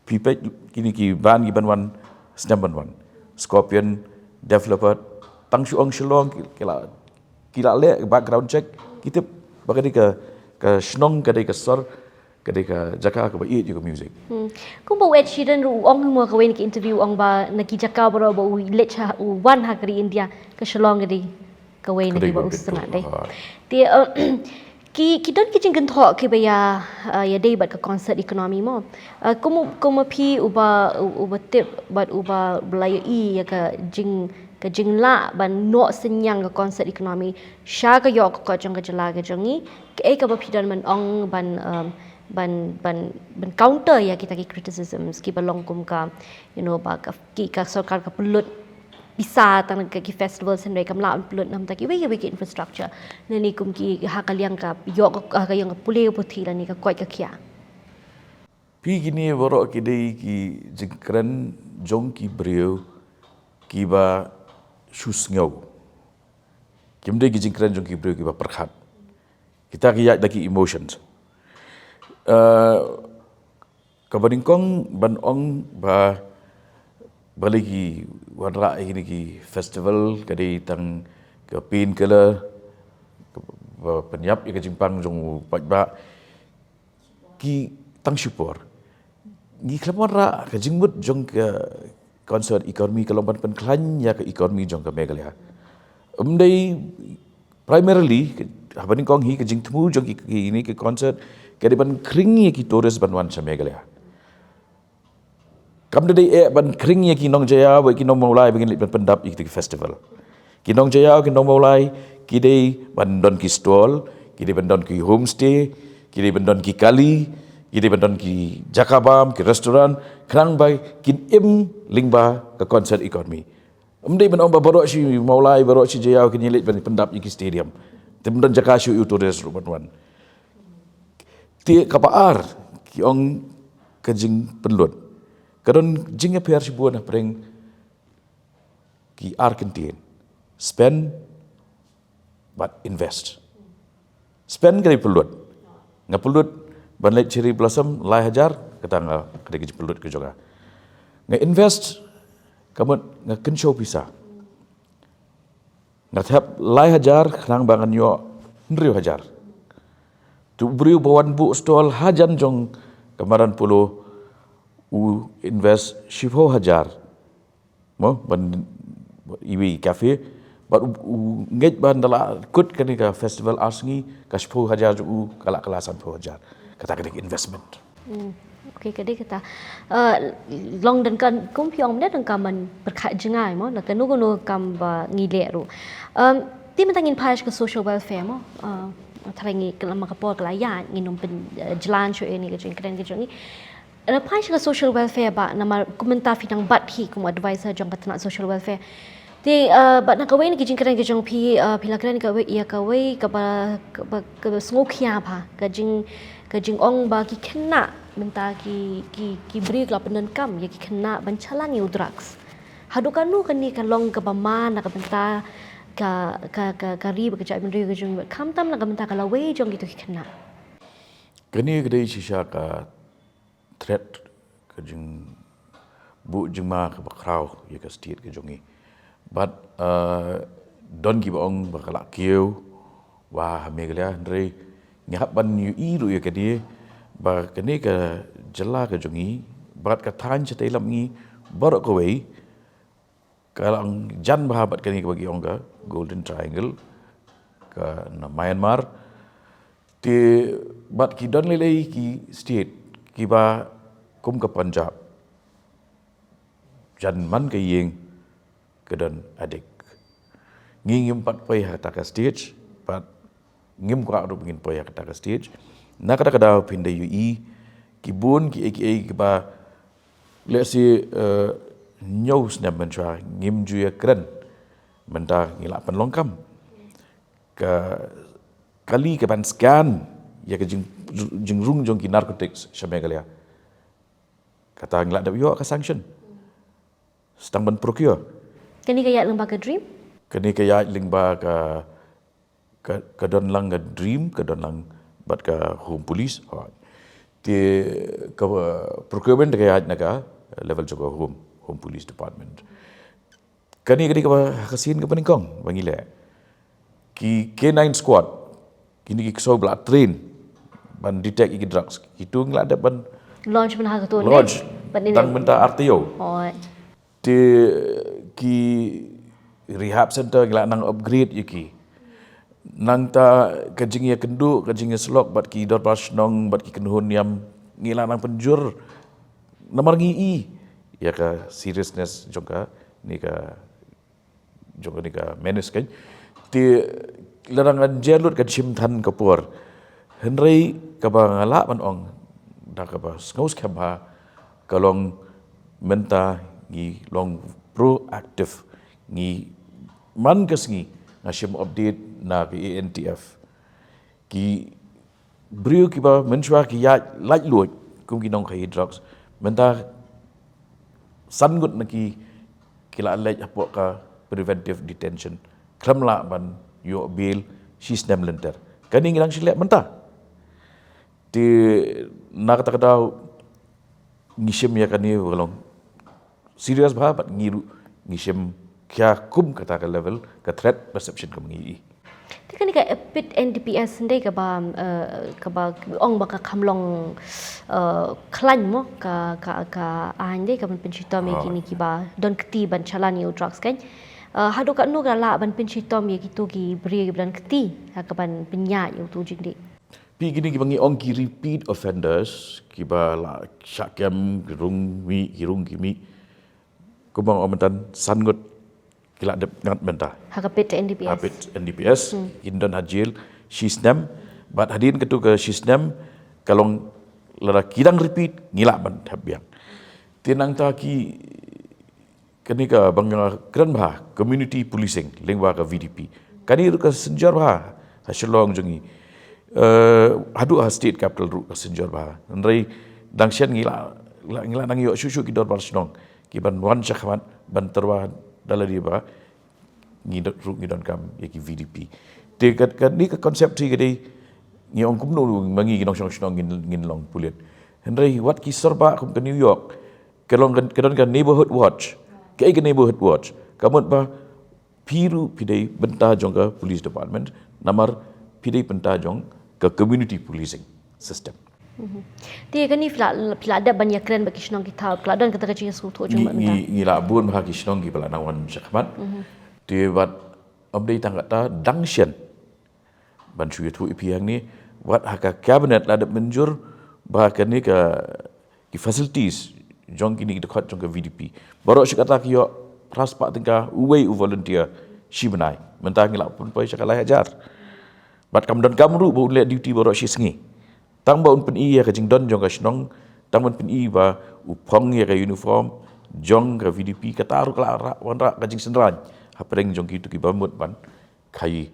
phi peit kine ki band kiban wan, snem ban wan. Scorpion, Def Leppard, tang shu ong Shillong ki, ki la, ki la leh background check, ki tip ba ka dei ka, ka shnong, ka dei ka sor, ka dei ka jaka kaba ïeit ïa ka music. Hmm. Kumba u Ed Sheeran ruh u ong mo ha kawei na ki interview, u ong ba na ki jaka baroh ba u leit sha, u wan ha ka ri India, ka Shillong ka dei kawei na kiba u sngewtynnat dei. Te, eh, ki, ki don ki jingkynthoh kiba ïa, eh, ïadei bad ka concert economy mo. Eh, kum, kum ma phi uba, uba tip bad uba la ïohi ïa ka jing, ka jinglah ban noh synñiang ka concert economy sha ka ïoh ka kot jong ka jylla ka jong ngi, kaei kaba phi don ban ong ban, um, ban, ban, ban counter ïa kita ki criticisms kiba long kum ka, you know, ba ka, ki, ka sorkar ka pynlut pisa tang ka ki festivals, hynrei kam lah ban pynlut namar ki wei, wei ki infrastructure. Lane kum ki ha ka liang ka ïoh ka, ha ka ïoh ka pule puthi lane ka koit ka khiah. Phi, kine baroh ki dei ki jingkren jong ki briew kiba shu sngew. Kim dei ki jingkren jong ki briew kiba pyrkhat. Kita ki ïaid da ki emotions. Eh, kaba nyngkong ban ong ba balei ki wanrah ïa kine ki festival, ka dei tang ka painkiller, ka, ba pynïap ïa ka jingpang jong u paidbah. Ki tang shipor. Ngi khlem wanrah, ka jingmut jong ka concert economy ka long ban pynkhlaiñ ïa ka economy jong ka Meghalaya. Ym dei primarily, haba nyngkong hi ka jingthmu jong ki, kine ki concert ka dei ban khring ïa ki tourist ban wan sha Meghalaya. Kam da dei eh ban khring ïa ki nongjaïaw, ki nongmawlai ba ngin leit ban pyndap ïa ki festival. Ki nongjaïaw, ki nongmawlai ki dei ban don ki stall, ki dei ban don ki homestay, ki dei ban don ki kali, ki dei ban don ki jaka bam, ki restaurant, khnang ba kin im lyngba ka concert economy. Ym dei ban ong ba baroh shi mawlai, baroh shi jaïaw kin ïaleit ban pyndap ïa ki stadium. Te ym don jaka shuh ïa u tourist ruh ban wan. Te kaba ar, ki ong ka jingpynlut. Ka don jingïapher shibun hapdeng ki ar kyntien. Spend bad invest. Spend ka dei pynlut. Nga pynlut ban leit cherry blossom lai hajar, kata nga, ka dei ka jingpynlut ka jong nga. Nga invest, ka mut nga kynshew pisa. Nga thep lai hajar, khnang ba ngan ïoh hynriew hajar. Tu briew ba wan buh stall hajan jong ka Madan Polo, u invest shiphew hajar. Mo, ban iwi cafe, bad u, u ngeit ban da la kut kane ka festival ar sngi, ka shiphew hajar jong u ka la kylla sanphew hajar. Kata ka dei ka investment. Hmm. Okay, ka dei kata. Uh, long dang kan kum phi ong mynne dang kan man pyrkhat jngai mo, na kano kano kam ba ngi leh ruh. Um, te mynta ngin phai sha ka social welfare mo. Uh, tharai ngi ka lama ka por ka la ïaid ngin ym pyn, uh, jlan shuh ïa kane ka jingkren ka jong ngi. Lada phai sha ka social welfare bah, namar kum mynta phi nang bat hi kum advisor jong ka tnat social welfare. Te, uh, bad na kawei na ki jingkren ka jong phi, uh, phi la kren kawei, ïa kawei kaba, kaba, kaba sngewkhia bha, ka jing, ka jingong ba ki khynnah mynta ki, ki, ki briew ki la pyndonkam ïa ki khynnah ban shalan ïa u drugs. Haduh kano kane ka long kaba man na ka bynta ka, ka, ka, ka ri bad ka jaitbynriew ka jong ngi, khamtam na ka bynta ka lawei jong kito ki khynnah. Kane ka dei shisha ka threat, ka jingbuh jingma kaba khraw ïa ka state ka jong ngi. Bad, uh, don kiba ong ba ka la kiew wa ha Meghalaya, hynrei ngi hap ban ïohi ruh ïa kane ba kane ka jylla ka jong ngi bad ka thaiñ shatei lam ngi baroh kawei, ka la jan bha bad kane kaba ki ong ka Golden Triangle, ka na Myanmar. Te bad ki don lei lei ki state kiba kum ka Punjab, jan man ka ïing ka don addict. Ngi ngim pat poi ha kata ka stage, bad ngim kwah ruh ba ngin poi ha kata ka stage. Na kata ka daw phin da ïohi ki bun kiei kiei kiba, let's say, uh, hynñiew snem mynshuwa ngim ju ïa kren. Mynta ngi la pynlong kam. Ka kali ka ban scan ïa ka jing, jingrung jong ki narcotics sha Meghalaya. Kata ngi la dep ïoh ka sanction. Sdang ban procure. Kane ka ïaid lyngba ka DREAM? Kane ka ïaid lyngba ka, ka, ka don lang ka DREAM, ka don lang bad ka Home Police. Hooid. Te ka, uh, procurement ka ïaid na ka level jong ka Home, Home Police Department. Kane ka dei kaba ha ka sien kaba nyngkong ba ngi leh. Ki K nine squad, kine ki ksew ba la train ban detect ïa ki drugs, kito ngi la dep ban launch ban ha ka tu ne? Launch. Ban ne? Tang mynta ar taïew. Hooid. Te ki rehab center ngi la nang upgrade ïa ki. Nangta ka jingïakynduh, ka jingïasyllok bad ki dorbar shnong bad ki kynhun niam ngi la nang pynjur. Namar ngi i ïa ka seriousness jong kane ka, jong kane ka menace kan. Te lada ngan jer lut kan shim than ka por. Hynrei kaba nga lah ban ong da kaba sngewskhem bha ka long mynta ngi long proactive, ngi man ka sngi nga shim update na ka A N T F. Ki briew kiba mynshuwa ki ïaid laitluid kum ki nongkhaïi drugs, mynta san ngut na ki ki la leit hapoh ka preventive detention, khlem lah ban ïoh bail shi snem lynter. Kane ngi dang shu leh mynta. Te na kata ka daw ngi shim ïa kane ba long serious bha, bad ngi ruh ngi shim khia kum kata ka level ka threat perception ka ngi i. Te kane ka APID N D P S hynrei kaba, eh, kaba ong ba ka kham long, eh, khlaiñ mo ka, ka, ka aiñ hynrei ka ban pynshitom ïa kine kiba don kti ban shalan ïa u drugs kan. Eh, haduh katno ka lah ban pynshitom ïa kito ki briew kiba don kti ha ka ban pynïaid ïa uto u jingdih? Phi, kine kiba ngi ong ki repeat offenders, kiba la shah kem, ki rung mih, ki rung ki mih. Kumba nga ong mynta, san ngut ki la dep ngat mynta. Ha ka APID N D P S. Ha APID N D P S, kin don ha jail shi snem, bad hadien katto ka shi snem, ka long lada ki dang repeat, ngi lah ban thep biang. Te nangta ki, kane kaba nga kren bha, community policing, lyngba ka V D P. Kane ruh ka synjor bha ha Shillong jong ngi. Eh, haduh ha state capital ruh ka synjor bha. Hynrei dang shen ngi la, la, ngi la nang ïoh shuh shuh ki dorbar shnong kiban wan shakhmat ban tyrwa da lade ba ngi don, ruh ngi donkam ïa ki V D P. Te ka, kane ka concept hi ka dei Ngi ong kumno ma ngi ki nongshong shnong ngin, ngin long pulit. Hynrei wat ki sor bah kum ka New York, ka long ka, ka don ka neighborhood watch. Kaei ka neighborhood watch? Ka mut ba phi ruh phi dei bynta jong ka police department, namar phi dei bynta jong ka community policing system. Te kane phi la, phi la dep ban ïakren bad ki shnong ki thaw, phi la don kata ka jingsngewthuh jong Ngi, bad ngi, mynta. ngi la bun bha ki shnong kiba la nang wan shakhmat. Te bad ym dei tang kata, dang shen ban shu ïathuh ïa phi hangne, wat ha ka cabinet la dep mynjur ba kane ka, ki facilities jong kine ki dkhot jong ka V D P, baroh shi katta ki ïoh phra spah tyngka uwei u volunteer shi bnai. Mynta ngi la pynpoi sha ka lai hajar. Bad kam donkam ruh ba un leh duty baroh shi sngi. Tang ba un pyni ïa ka jingdon jong ka shnong, tang ba un pyni ba u phong ïa ka uniform jong ka V D P, kata ruh ka la rah, wanrah ka jingsynran hapdeng jong kito kiba mut ban khaii.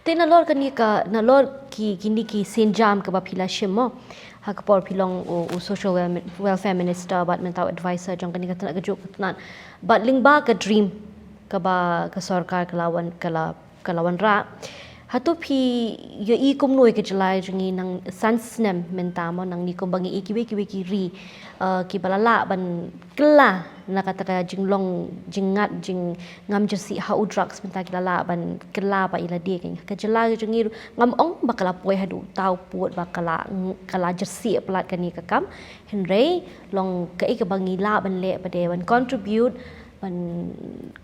Te nalor kane ka, nalor ki, kine ki sienjam kaba phi la shim mo, ha ka por phi long u, u social wel-, welfare minister bad mynta u advisor jong kane ka tnat, ka juk ka tnat, bad lyngba ka dream kaba ka sorkar ka la wan, ka la, ka la wanrah, hato phi ïohi kumno ïa ka jylla jong ngi nang san snem mynta mo, nangne kumba ngi ïohi kiwei kiwei ki ri, eh, kiba la lah ban kylla na kata ka jinglong, jingngat, jingngam jyrsieh ha u drugs, mynta ki la lah ban kylla pat ïa lade. Ka jylla jong ngi ruh ngam ong ba ka la poi haduh uta u pud ba ka la, ka la jyrsieh palat kane ka kam. Hynrei long kaei kaba ngi lah ban leh pat de ban contribute, ban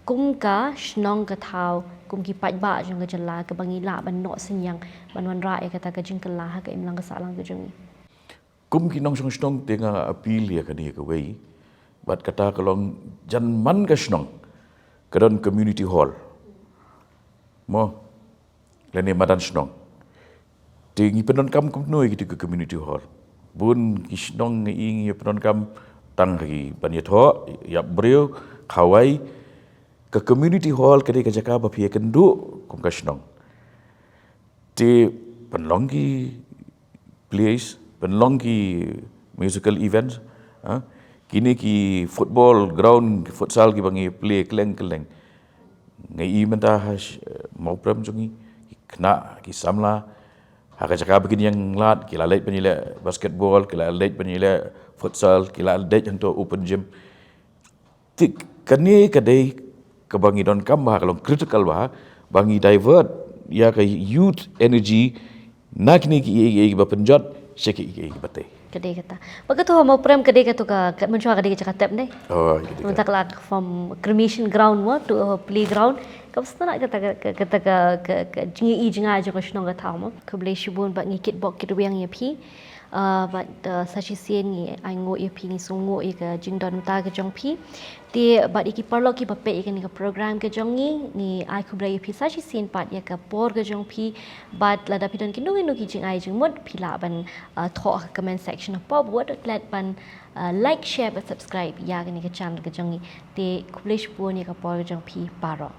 kum ka shnong ka thaw, kum ki paidbah jong ka jylla, kaba ngi lah ban noh synñiang ban wanrah ïa kata ka jingkylla ha ka imlang ka sahlang ka jong ngi. Kum ki nongshong shnong te nga appeal ïa kane kawei, bad kata ka long jan man ka shnong ka don community hall mo, lane madan shnong. Te ngi pyndonkam kumno ïa kito ki community hall? Bun ki shnong ngi, ngi pyndonkam tang ha ki ban ïathoh, ïap briew, khawai. Ka community hall ka dei ka jaka ba phi ïakynduh kum ka shnong. Te pynlong ki plays, pynlong ki musical events, ha? Kine ki football ground, ki futsal kiba ngi play kylleng kylleng. Nga i mynta ha sh-, Mawprem jong ngi, ki khynnah, ki samla, ha ka jaka ba kin ïeng lad, ki la leit ban ïaleh basketball, ki la leit ban ïaleh futsal, ki la leit hangto open gym. Te kane ka dei kaba ngi donkam bha, ka long critical bha, ba ngi divert ïa ka youth energy na kine kiei kiei kiba pynjot sha kiei kiei kiba tei. Ka dei kata. Bad kato ha Mawprem ka dei kato ka, ka, mynshuwa ka dei ka jaka tep dei. Oh, ka dei. Mynta ka la form cremation ground mo, to, uh, playground. Kaba sngewtynnat kata ka, ka, kata ka, ka, ka jingai jingai jong ka shnong ka thaw mo. Khublei shibun bad ngi kitbok kitrwiang ïa phi. Uh, bad, uh, sa shisien ngi ainguh ïa phi, ngi sngewnguh ïa ka jingdon bynta ka jong phi. Te bad ïa ki paralok kiba peit ïa kane ka program ka jong ngi, ngi ai khublei ïa phi sa shisien pat ïa ka por ka jong phi. Bad lada phi don kino kino ki jingai jingmut, phi lah ban, uh, thoh ha ka comment section hapoh, bad wat klet ban, uh, like, share bad subscribe ïa kane ka channel ka jong ngi. Te khublei shibun ïa ka por ka jong phi baroh.